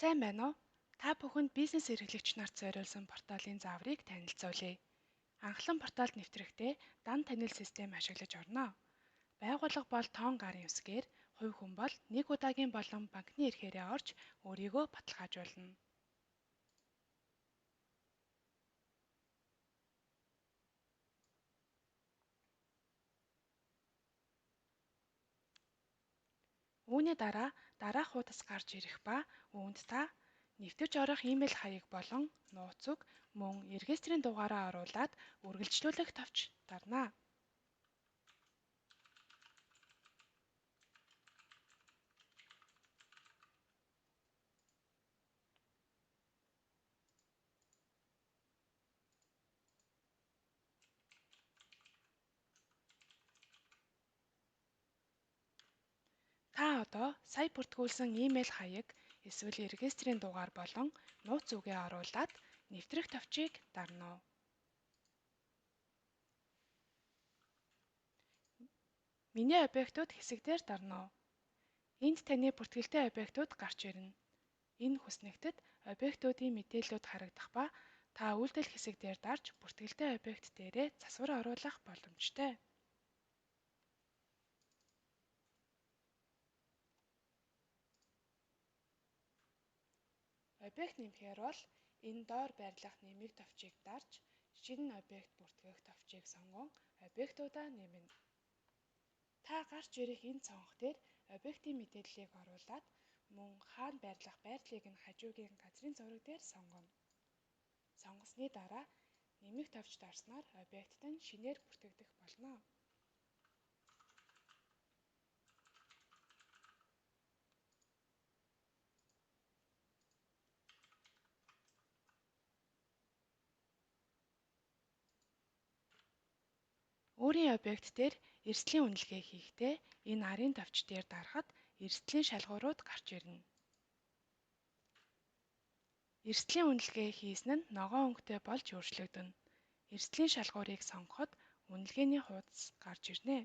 Сайн байна уу? Та бүхэнд бизнес эрхлэгч нарт зориулсан порталын зааврыг танилцуулъя. Анхлан порталд нэвтрэхдээ дан танил систем ашиглаж орно. Байгууллага бол тоон гарын үсгээр, хувь хүн бол нэг удаагийн болон банкны эрхээрээ орж өөрийгөө баталгаажуулна. Үүний дараа дараах хуудас гарч ирэх ба үүнд та нэвтэрч орох имэйл хаяг болон нууц үг мөн регистрийн дугаараа оруулаад үргэлжлүүлэх товч дарна. Та одоо сая бүртгүүлсэн имэйл хаяг эсвэл регистрийн дугаар болон нууц үгээ оруулаад нэвтрэх товчийг дарна уу. Миний объектууд хэсэг дээр дарна уу. Энд таны бүртгэлтэй объектууд гарч ирнэ. Энэ хүснэгтэд объектуудын мэдээллүүд харагдах ба та үйлдэл хэсэг дээр дарж бүртгэлтэй объект дээрээ засвар оруулах боломжтой. Объект нэмэхээр бол энэ доор байрлах нэмэх товчийг дарж, шинэ объект бүртгэх товчийг сонгон объектуудаа нэмнэ. Та гарч ирэх энэ цонх дээр объектын мэдээллийг оруулаад мөн хаана байрлах байрлалыг нь хажуугийн газрын зураг дээр сонгоно. Сонгосны дараа нэмэх товч дарснаар объект нь шинээр бүртгэгдэх болно. Өөрийн объект дээр эрсдлийн үнэлгээ хийхдээ энэ арын товч дээр дарахад эрсдлийн шалгуурууд гарч ирнэ. Эрсдлийн үнэлгээ хийсэн нь ногоон өнгөтэй болж өөрчлөгдөнө. Эрсдлийн шалгуурыг сонгоход үнэлгээний хуудас гарч ирнэ.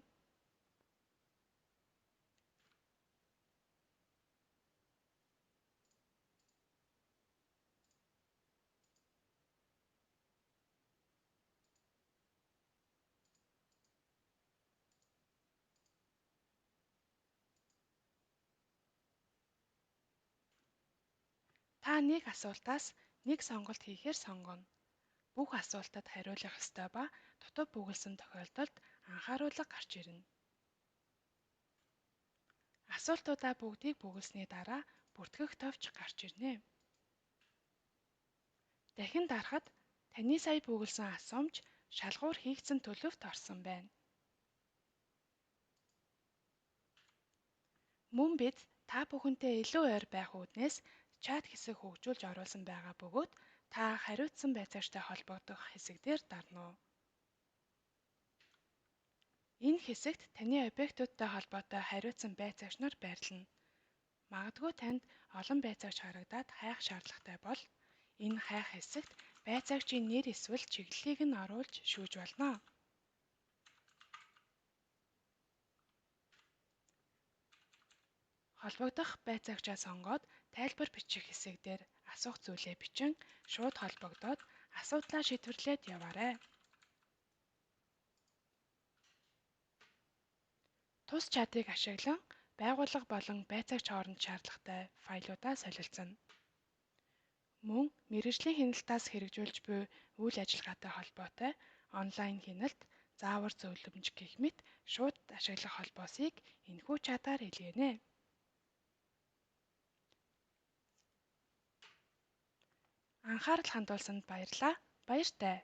Та нэг асуултаас нэг сонголт хийхээр сонгоно. Бүх асуултад хариулах ёстой ба дутуу бөглөсөн тохиолдолд анхааруулга гарч ирнэ. Асуултуудаа бүгдийг бөглөсний дараа бүртгэх товч гарч ирнэ. Дахин дарахад таны сая бөглөсөн асуумж шалгуур хийгдсэн төлөвт орсон байна. Мөн бид та бүхэнтэй илүү ойр байх үүднээс чат хэсэг хөгжүүлж оруулсан байгаа бөгөөд та хариуцсан байцаагчтай холбогдох хэсэг дээр дарна уу. Энэ хэсэгт таны объектуудтай холбоотой хариуцсан байцаагч нар байрлана. Магадгүй танд олон байцаагч харагдаад хайх шаардлагатай бол энэ хайх хэсэгт байцаагчийн нэр эсвэл чиглэлийг нь оруулж шүүж болно. Холбогдох байцаагчаа сонгоод тайлбар бичих хэсэг дээр асуух зүйлээ бичин шууд холбогдоод асуудлаа шийдвэрлээд яваарай. Тус чатыг ашиглан байгууллага болон байцаагч хооронд шаардлагатай файлуудаа солилцоно. Мөн мэргэжлийн хяналтаас хэрэгжүүлж буй үйл ажиллагаатай холбоотой онлайн хяналт, заавар зөвлөмж гэх мэт шууд ашиглах холбоосыг энэхүү чатаар илгээнэ. Анхаарал хандуулсанд баярлалаа. Баяртай.